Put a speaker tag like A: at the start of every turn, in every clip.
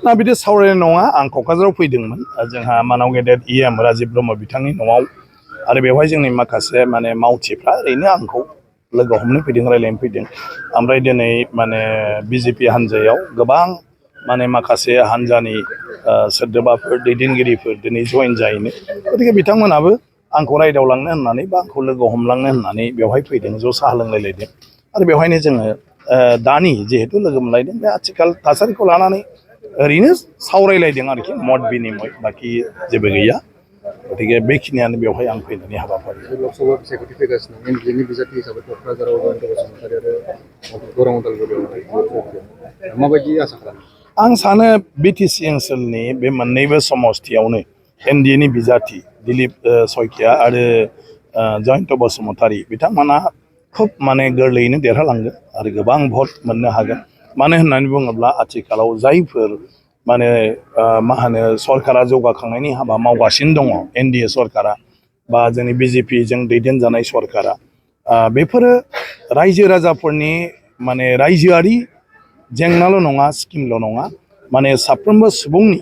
A: ना बिदि सावरायनाय नङा आं क'क्राझाराव फैदोंमोन जोंहा मानाव गेदेर इएम राजिब ब्रह्म बिथांनि न'आव आरो बेवहाय जोंनि माखासे माने मावथिफ्रा ओरैनो आंखौ लोगो हमनो फैदों रायज्लायनो फैदों ओमफ्राय दिनै माने बिजेपि हान्जायाव गोबां माने माखासे हान्जानि सोद्रोमाफोर दैदेनगिरिफोर दिनै जयेन जाहैनो गतिके बिथांमोनाबो आंखौ रायदावलांनो होननानै बा आंखौ लोगो हमलांनो होननानै बेवहाय फैदों ज' साहा लोंलायलायदों आरो बेवहायनो जोङो दानि जिहेतु लोगो मोनलायदों बे आथिखाल थासारिखौ लानानै ओरैनो सावरायलायदों आरोखि मत बिनिमय बाखि जेबो गैया गतिके बेखिनियानो बेवहाय आं फैनायनि हाबाफारि
B: लोकसभा बिसायख'थि फैगासिनो एनडिएनि बिजाथि हिसाबै क'क्राझाराव बसुमतारी आरो गौरां उदालगुरियाव माबायदि आसा खालामो
A: आं सानो बिटिसि ओनसोलनि बे मोननैबो समस्तियावनो एनडिएनि बिजाथि दिलीप सयकिया आरो जयन्त बसुमतारी बिथांमोना खोब माने गोरलैयैनो देरहालांगोन आरो गोबां भट मोननो हागोन मानो होननानै बुङोब्ला आथिखालाव जायफोर माने मा होनो सरकारा जौगाखांनायनि हाबा मावगासिनो दङ एनडिए सरकारा बा जोंनि बिजेपिजों दैदेनजानाय सरकारा बेफोरो रायजो राजाफोरनि माने रायजोआरि जेंनाल' नङा स्किमल' नङा माने साफ्रोमबो सुबुंनि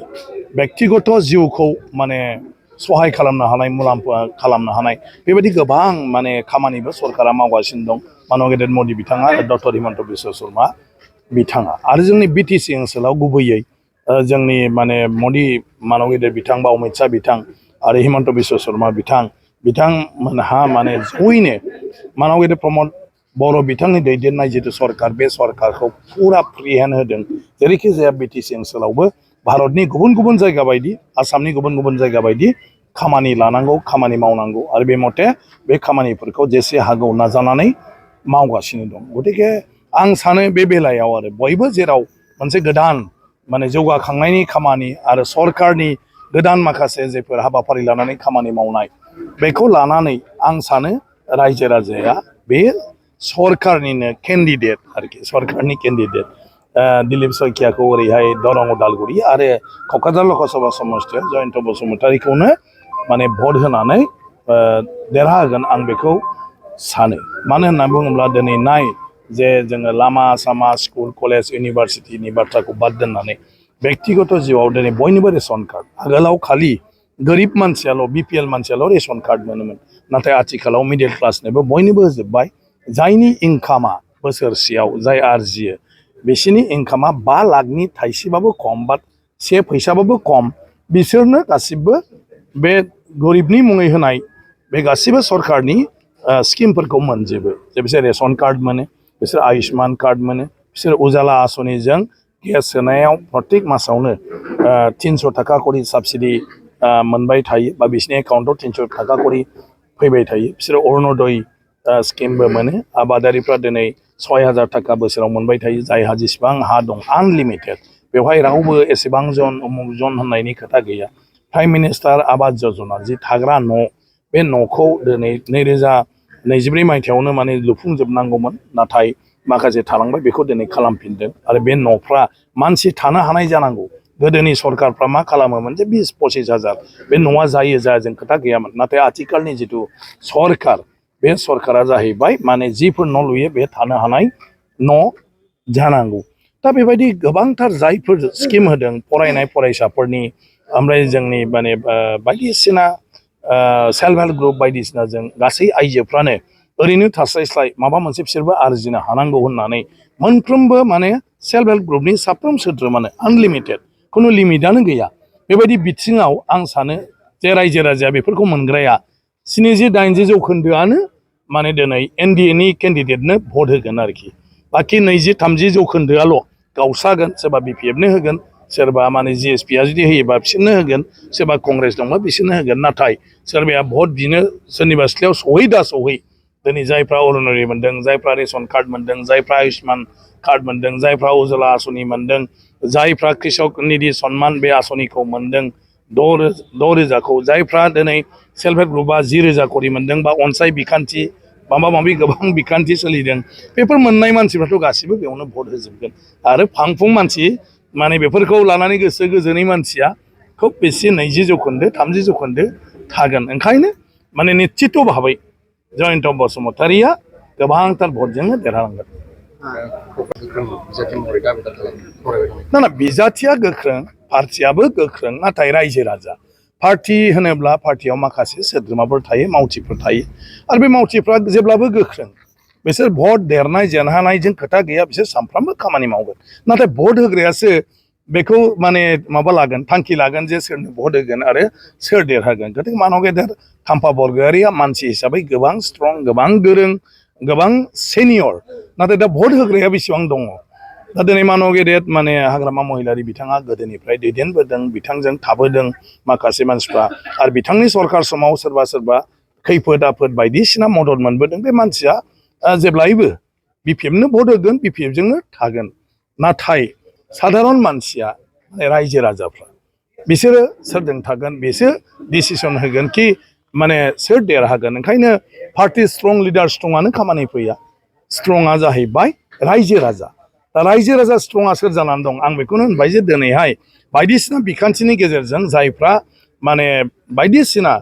A: बेक्तिगत जिउखौ माने सहाय खालामनो हानाय मुलाम्फा खालामनो हानाय बेबायदि गोबां माने खामानिबो सरकारा मावगासिनो दं मानव गेदेर मदि बिथाङा डक्टर हिमन्त बिश्व शर्मा बिथाङा आरो जोंनि बिटिसि ओनसोलाव गुबैयै जोंनि माने मदि मानव गेदेर बिथां बा अमित शाह बिथां आरो हिमन्त बिश्व शर्मा बिथांमोनहा माने जयैनो मानव गेदेर प्रमद बर' बिथांनि दैदेननाय जितु सरकार बे सरकारखौ फुरा फ्रि हेन्ड होदों जेरैखि जाया बिटिसि ओनसोलावबो भारतनि गुबुन गुबुन जायगा बायदि आसामनि गुबुन गुबुन जायगा बायदि खामानि लानांगौ खामानि मावनांगौ आरो बे मथे बे खामानिफोरखौ जेसे हागौ नाजानानै मावगासिनो दं गतिके आं सानो बे बेलायाव आरो बयबो जेराव मोनसे गोदान माने जौगाखांनायनि खामानि आरो सरकारनि गोदान माखासे जेफोर हाबाफारि लानानै खामानि मावनाय बेखौ लानानै आं सानो रायजो राजाया बे सरकारनिनो केन्डिडेट आरोखि सरकारनि केन्डिडेट दिलीप सयकियाखौ ओरैहाय दरं उदालगुरि आरो क'क्राझार लकसभा समस्तियाव जयन्त बसुमतारीखौनो माने भट होनानै देरहाहोगोन आं बेखौ सानो मानो होनना बुङोब्ला दिनै नाय जे जोङो लामा सामा स्कुल कलेज इउनिभारसिटिनि बाथ्राखौ बाद दोननानै बेक्तिगत जिउआव दिनै बयनिबो रेशन कार्ड आगोलाव खालि गोरिब मानसियाल' बिपिएल मानसियाल' रेशन कार्ड मोनोमोन नाथाय आथिखालाव मिडिल क्लासनोबो बयनोबो होजोब्बाय जायनि इनकामा बोसोरसेयाव जाय आरजियो बिसोरनि इनकामा 5 लाखनि थाइसेबाबो खम बा 1 फैसाबाबो खम बिसोरनो गासिबो बे गरिबनि मुङै होनाय बे गासिबो सरकारनि स्किमफोरखौ मोनजोबो जे बिसोर रेशन कार्ड मोनो बिसोर आयुष्मान कार्ड मोनो बिसोर उजाला आसनिजों गेस सोनायाव प्रत्येक मासावनो 300 थाखा करि साबसिडि मोनबाय थायो बा बिसोरनि एकाउन्टाव 300 थाखा करि फैबाय थायो बिसोर अरुणोदय स्किमबो मोनो आबादारिफ्रा दिनै 6000 थाखा बोसोराव मोनबाय थायो जायहा जेसेबां हा दं आनलिमिटेड बेवहाय रावबो एसेबां जन उमुक जन होननायनि खोथा गैया प्राइम मिनिस्टार आबाद यजना जि थाग्रा न' बे न'खौ दिनै 2024 मायथाइयावनो माने लुफुंजोबनांगौमोन नाथाय माखासे थालांबाय बेखौ दिनै खालामफिनदों आरो बे न'फ्रा मानसि थानो हानाय जानांगौ गोदोनि सरकारफ्रा मा खालामोमोन जे 20-25 हाजार बे न'आ जायो जाया जों खोथा गैयामोन नाथाय आथिखालनि जिथु सरकार बे सरकारा जाहैबाय माने जिफोर न' लुयो बे थानो हानाय न' जानांगौ दा बेबायदि गोबांथार जायफोर स्किम होदों फरायनाय फरायसाफोरनि ओमफ्राय जोंनि माने बायदिसिना सेल्फ हेल्प ग्रुप बायदिसिनाजों गासै आइजोफ्रानो ओरैनो थास्लायस्लाय माबा मोनसे बिसोरबो आरजिनो हानांगौ होननानै मोनफ्रोमबो माने सेल्फ हेल्प ग्रुपनि साफ्रोम सोद्रोमानो आनलिमिटेड खुनु लिमिटआनो गैया बेबायदि बिथिङाव आं सानो जे रायजो राजाया बेफोरखौ मोनग्राया 70-80 जौखोन्दोआनो माने दिनै एनडिएनि केन्डिडेटनो भट होगोन आरोखि बाखि 20-30 जौखोन्दोआल' गावसागोन सोरबा बिपिएफनो होगोन सोरबा माने जिएसपिआ जुदि होयोबा बिसोरनो होगोन सोरबा कंग्रेस दंबा बिसोरनो होगोन नाथाय सोरबाया भट बिनो सोरनिबा सिथ्लायाव सहै दा सहै दिनै जायफ्रा अरुणोदय मोन्दों जायफ्रा रेशन कार्ड मोन्दों जायफ्रा आयुष्मान कार्ड मोन्दों जायफ्रा उजाला आसनि मोन्दों जायफ्रा कृषक निधि सन्मान बे आसनिखौ मोन्दों 6,000खौ जायफ्रा दिनै सेल्फ हेल्प ग्रुपआ 10,000 करि मोन्दों बा अनसाय बिखान्थि माबा माबि गोबां बिखान्थि सोलिदों बेफोर मोननाय मानसिफ्राथ' गासिबो बेयावनो भट होजोबगोन आरो फांफुं मानसि माने बेफोरखौ लानानै गोसो गोजोनै मानसिया खोब बेसे 20 जौखोन्दो 30 जौखोन्दो थागोन ओंखायनो माने निश्चित भाबै जयन्त बसुमतारीया गोबांथार भटजोंनो देरहालांगोन
B: गोख्रों बिजाथि महरै दाबिदार खालामो फरायबाय थानाय
A: ना ना बिजाथिया गोख्रों पार्टियाबो गोख्रों नाथाय रायजो राजा पार्टि होनोब्ला पार्टियाव माखासे सोद्रोमाफोर थायो मावथिफोर थायो आरो बे मावथिफ्रा जेब्लाबो गोख्रों बिसोर भट देरनाय जेनहानायजों खोथा गैया बिसोर सानफ्रामबो खामानि मावगोन नाथाय भट होग्रायासो बेखौ माने माबा लागोन थांखि लागोन जे सोरनो भट होगोन आरो सोर देरहागोन गतिके मानव गेदेर खाम्फा बरग'यारिया मानसि हिसाबै गोबां स्ट्रं गोबां गोरों गोबां सेनियर नाथाय दा भट होग्राया बेसेबां दङ दा दिनै मानव गेदेर माने हाग्रामा महिलारि बिथाङा गोदोनिफ्राय दैदेनबोदों बिथांजों थाबोदों माखासे मानसिफ्रा आरो बिथांनि सरकार समाव सोरबा सोरबा खैफोद आफोद बायदिसिना मदद मोनबोदों बे मानसिया जेब्लायबो बिपिएफनो भट होगोन बिपिएफजोंनो थागोन नाथाय साधारन मानसिया रायजो राजाफ्रा बिसोरो सोरजों थागोन बिसोर डिसिसन होगोन कि माने सोर देरहागोन ओंखायनो पार्टि स्ट्रं लिडार स्ट्रंआनो खामानि फैया स्ट्रंआ जाहैबाय रायजो राजा दा रायजो राजा स्ट्रंआ सोर जानानै दं आं बेखौनो होनबाय जे दिनैहाय बायदिसिना बिखान्थिनि गेजेरजों जायफ्रा माने बायदिसिना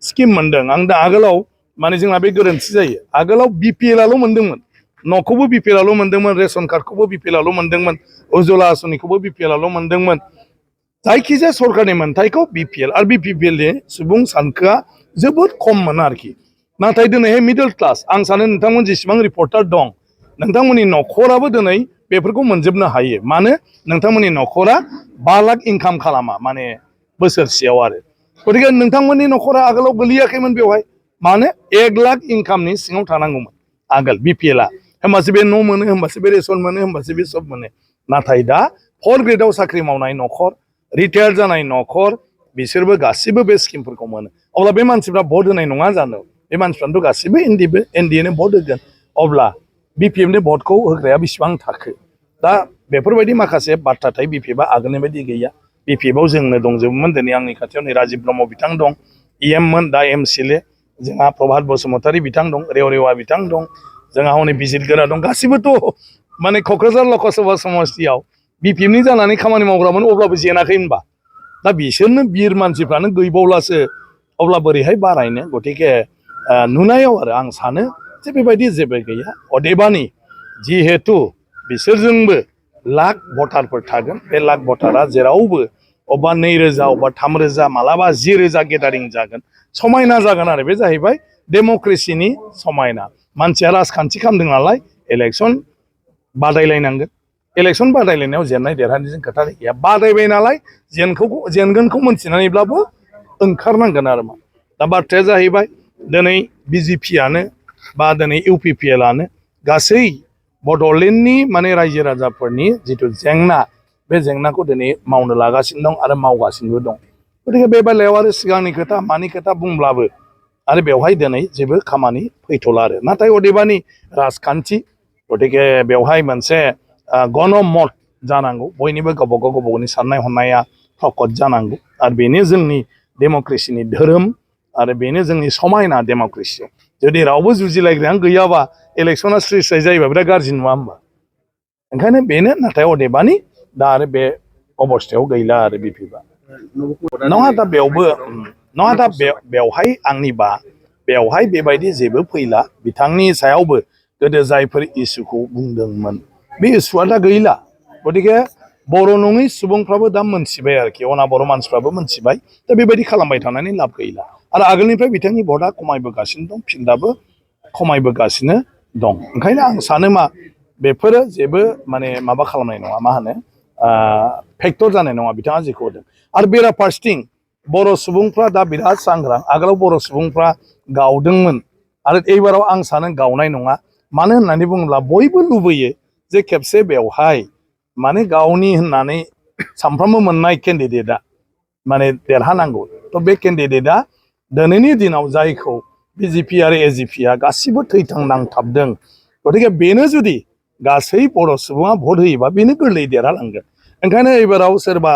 A: स्किम मोनदों आं दा आगोलाव माने जोंना बे गोरोन्थि जायो आगोलाव बिपिएलआल' मोनदोंमोन न'खौबो बिपिएलआल' मोनदोंमोन रेशन कार्डखौबो बिपिएलआल' मोनदोंमोन उज्ज्वला आसनिखौबो बिपिएलआल' मोनदोंमोन जायखिजाया सरकारनि मोनथायखौ बिपिएल आरो बिपिएलनि सुबुं सानखोआ जोबोद खममोन आरोखि नाथाय दिनैहाय मिडल क्लास आं सानो नोंथांमोन जेसेबां रिपर्टार दं नोंथांमोननि न'खराबो दिनै बेफोरखौ मोनजोबनो हायो मानो नोंथांमोननि न'खरा 5 लाख इनकाम खालामा माने बोसोरसेयाव आरो गतिके नोंथांमोननि न'खरा आगोलाव गोलैयाखैमोन बेवहाय मानो 1 लाख इनकामनि सिङाव थानांगौमोन आगोल बिपिएलआ होमबासो बे न' मोनो होमबासो बे रेशन मोनो होमबासो बे सब मोनो नाथाय दा 4 ग्रेडआव साख्रि मावनाय न'खर रिटायार जानाय न'खर बिसोरबो गासिबो बे स्किमफोरखौ मोनो अब्ला बे मानसिफ्रा भट होनाय नङा जानो बे मानसिफ्रानोथ' गासिबो एनडिएनो भट होगोन अब्ला बिपिएफनि भटखौ होग्राया बेसेबां थाखो दा बेफोरबायदि माखासे बाथ्रा थायो बिपिएफआ आगोलनि बायदि गैया बिपिएफआव जोंनो दंजोबोमोन दिनै आंनि खाथियाव नै राजिब ब्रह्म बिथां दं इएममोन दा एमसिएलए जोंहा प्रभात बसुमतारी बिथां दं रेवरेवा बिथां दं जोंहा हनै बिजित गोरा दं गासिबोथ' माने क'क्राझार लकसभा समस्तियाव बिपिएफनि जानानै खामानि मावग्रामोन अब्लाबो जेनाखै होनबा दा बिसोरनो बिर मानसिफ्रानो गैबावलासो अब्ला बोरैहाय बारायनो गतिके नुनायाव आरो आं सानो जे बेबायदि जेबो गैया अदेबानि जिहेतु बिसोरजोंबो लाख भटारफोर थागोन बे लाख भटारा जेरावबो अबा 2000 अबा 3000 मालाबा 10,000 गेदारिं जागोन समायना जागोन आरो बे जाहैबाय डेम'क्रेसिनि समायना मानसिया राजखान्थि खालामदों नालाय इलेक्सन बादायलायनांगोन इलेक्सन बादायलायनायाव जेननाय देरहानायजों खोथा गैया बादायबाय नालाय जेनगोनखौ मोनथिनानैब्लाबो ओंखारनांगोन आरो मा दा बाथ्राया जाहैबाय दिनै बिजेपिआनो बा दिनै इउपिपिएलआनो गासै बड'लेण्डनि माने रायजो राजाफोरनि जिथु जेंना बे जेंनाखौ दिनै मावनो लागासिनो दं आरो मावगासिनोबो दं गतिके बे बेलायाव आरो सिगांनि खोथा मानि खोथा बुंब्लाबो आरो बेवहाय दिनै जेबो खामानि फैथ'ला आरो नाथाय अदेबानि राजखान्थि गतिके बेवहाय मोनसे गणमत जानांगौ बयनिबो गावबा गावनि साननाय हनाया प्रकट जानांगौ आरो बेनो जोंनि डेम'क्रेसिनि धोरोम आरो बेनो जोंनि समायना डेम'क्रेसियाव जुदि रावबो जुजिलायग्रायानो गैयाबा इलेक्सना स्रि स्राय जायोबा बिराद गाज्रि नङा होमबा ओंखायनो बेनो नाथाय अदेबानि दा आरो बे अबस्थायाव गैला आरो बिपिएफआ नङा दा बेयावबो नङा दा बेवहाय आंनिबा बेवहाय बेबायदि जेबो फैला बिथांनि सायावबो गोदो जायफोर इसुखौ बुंदोंमोन बे इसुआ दा गैला गतिके बर' नङै सुबुंफ्राबो दा मोनथिबाय आरोखि अना बर' मानसिफ्राबो मोनथिबाय दा बेबायदि खालामबाय थानानै लाब गैला आरो आगोलनिफ्राय बिथांनि भटआ खमायबोगासिनो दं फिन दाबो खमायबोगासिनो दं ओंखायनो आं सानो मा बेफोरो जेबो माने माबा खालामनाय नङा मा होनो फेक्टर जानाय नङा बिथाङा जेखौ होदों आरो बेराफारसेथिं बर' सुबुंफ्रा दा बिराद सांग्रां आगोलाव बर' सुबुंफ्रा गावदोंमोन आरो एबाराव आं सानो गावनाय नङा मानो होननानै बुङोब्ला बयबो लुबैयो जे खेबसे बेवहाय माने गावनि होननानै सानफ्रोमबो मोननाय केन्डिडेटआ माने देरहानांगौ थ' बे केन्डिडेटआ दिनैनि दिनाव जायखौ बिजेपि आरो एजिपिआ गासिबो थैथां नांथाबदों गतिके बेनो जुदि गासै बर' सुबुङा भट होयोबा बेनो गोरलैयै देरहालांगोन ओंखायनो एबाराव सोरबा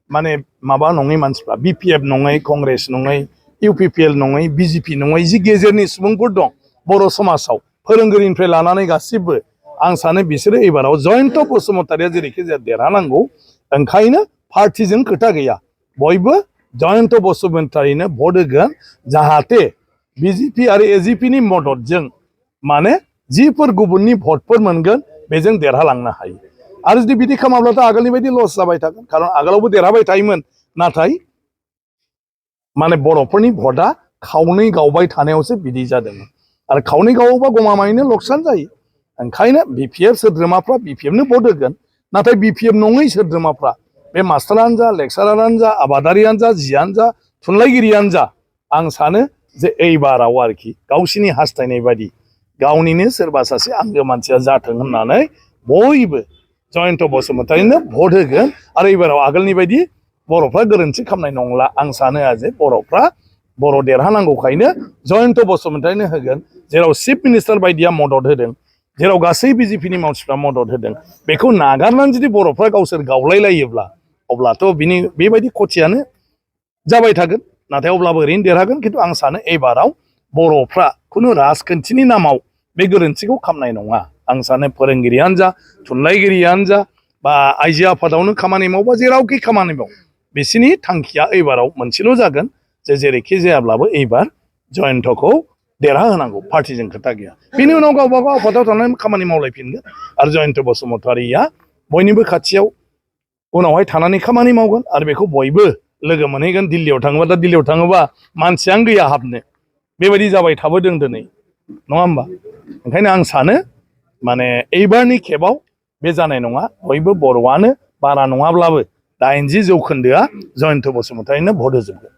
A: माने माबा नङै मानसिफ्रा बिपिएफ नङै कंग्रेस नङै इउपिपिएल नङै बिजेपि नङै जि गेजेरनि सुबुंफोर दं बर' समाजाव फोरोंगिरिनिफ्राय लानानै गासिबो आं सानो बिसोरो एबाराव जयन्त बसुमतारिया जेरैखि जाया देरहानांगौ ओंखायनो पार्टिजों खोथा गैया बयबो जयन्त बसुमतारिनो भट होगोन जाहाथे बिजेपि आरो एजिपिनि मददजों माने जिफोर गुबुननि भटफोर मोनगोन बेजों देरहालांनो हायो आरो जुदि बिदि खालामाब्लाथ' आगोलनि बायदि लस जाबाय थागोन खारन आगोलावबो देरहाबाय थायोमोन नाथाय माने बर'फोरनि भटआ खावनै गावबाय थानायावसो बिदि जादोंमोन आरो खावनै गावोबा गमामायैनो लकसान जायो ओंखायनो बिपिएफ सोद्रोमाफ्रा बिपिएफनो भट होगोन नाथाय बिपिएफ नङै सोद्रोमाफ्रा बे मास्टारानो जा लेक्सारारानो जा आबादारियानो जा जियानो जा थुनलाइगिरियानो जा आं सानो जे एइबाराव आरोखि गावसिनि हास्थायनाय बायदि गावनिनो सोरबा सासे आंगो मानसिया जाथों होननानै बयबो जयन्त बसुमतारिनो भट होगोन आरो एइबाराव आगोलनि बायदि बर'फ्रा गोरोन्थि खालामनाय नंला आं सानो जे बर'फ्रा बर' देरहानांगौखायनो जयन्त बसुमतारिनो होगोन जेराव चिफ मिनिस्टार बायदिया मदद होदों जेराव गासै बिजेपिनि मानसिफ्रा मदद होदों बेखौ नागारनानै जुदि बर'फ्रा गावसोर गावलायलायोब्ला अब्लाथ' बिनि बेबायदि खथियानो जाबाय थागोन नाथाय अब्लाबो ओरैनो देरहागोन खिन्थु आं सानो एइबाराव बर'फ्रा खुनु राजखान्थिनि नामाव बे गोरोन्थिखौ खालामनाय नङा आं सानो फोरोंगिरियानो जा थुनलाइगिरियानो जा बा आइजो आफादावनो खामानि मावबा जेरावखि खामानि माव बिसिनि थांखिया एइबाराव मोनसेल' जागोन जे जेरैखि जायाब्लाबो एइबार जयन्तखौ देरहाहोनांगौ पार्टिजों खोथा गैया बिनि उनाव गावबा गाव आफादाव थानानै खामानि मावलायफिनगोन आरो जयन्त बसुमतारिया बयनिबो खाथियाव उनावहाय थानानै खामानि मावगोन आरो बेखौ बयबो लोगो मोनहैगोन दिल्लीयाव थाङोबा दा दिल्लीयाव थाङोबा मानसियानो गैया हाबनो बेबायदि जाबाय थाबोदों दिनै नङा होमबा ओंखायनो आं सानो माने एइबारनि खेबाव बे जानाय नङा बयबो बर'आनो बारा नङाब्लाबो 80% जयन्त बसुमतारिनो भट होजोबगोन